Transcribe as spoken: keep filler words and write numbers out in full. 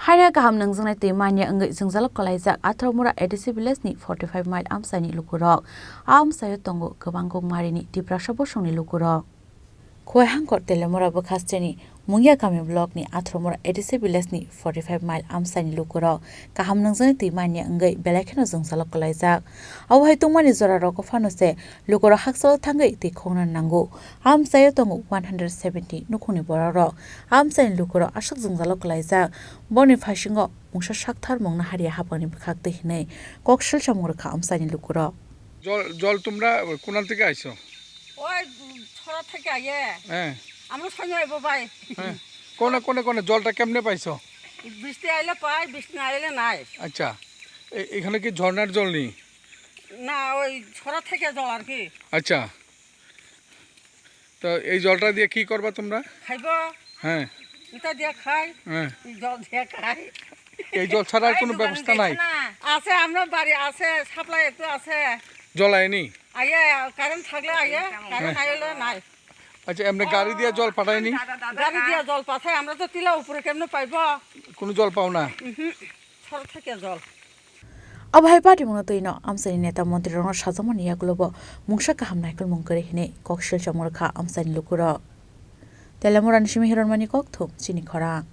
Haino kaham nangjaknai twi manya wngwi jwngjalo kwlaijak Atharomura A D C village ni forty five mile amchaini lukurok. A amchaio tongo kwbang gokmarini Tiprasa bosongni lukurok. Khowai hangkor Telemura bwkhasteni Mungia kami block ni Atharomura A D C village ni forty five mile amchaini lukurok kaham nangjaknai twi manya wngwi belai kheno jwngjalo kwlaijak. Abo hai tongmani jora rogo phano se lukurok hakchalo thangwi twi khokna nango. Amchaio tongo one hundred seventy nukhungni borokrok. Amchaini lukurok aswk jwngjalo kwlaijak. Boni phaisingo mungsa sakthar mungna hariya hapangni bwkhak twi hinwi kok silsamung rwkha amchaini lukurok. জল জল তোমরা কোনান থেকে আইছো? ওই ছড়া থেকে আইয়ে। হ্যাঁ। আমরা সঙ্গে আইবো ভাই। হ্যাঁ। কোনে কোনে কোনে জলটা কেমনে পাইছো? বৃষ্টি আইলে পাই, বৃষ্টি না আইলে নাই। আচ্ছা। এ- এখানে কি ঝর্ণার জল নেই? না, ওই ছড়া থেকে জল আর কি। আচ্ছা। তো এই জলটা দিয়ে কি করবা তোমরা? খাইবো। হ্যাঁ। এটা দিয়ে খাই। হ্যাঁ। এই জল দিয়ে খাই। এই জল ছাড়া আর কোনো ব্যবস্থা নাই? আছে, আমরা বাড়ি আছে, সাপ্লাই একটু আছে। জল আয়নি? আইয়ে, কারেন্ট থাকলে আইয়ে, কারেন্ট হ্যাঁ। আইলে নাই। আচ্ছা, এমনি গাড়ি দিয়ে জল পাঠায়নি? গাড়ি দিয়ে জল পাঠায়, আমরা তো টিলা উপরে কেমনে পাইবো? কোনো জল পাও না? উহু, ছড়া থেকে জল। Abo hai patimungno twino amchaini neta montrirokno sajakmani yagulobo mungsa kaham naikolmung kwrwi hinwi kok silsamung rwkha amchaini lukurok. Telemurani simi hironmani kok thum chini khorang.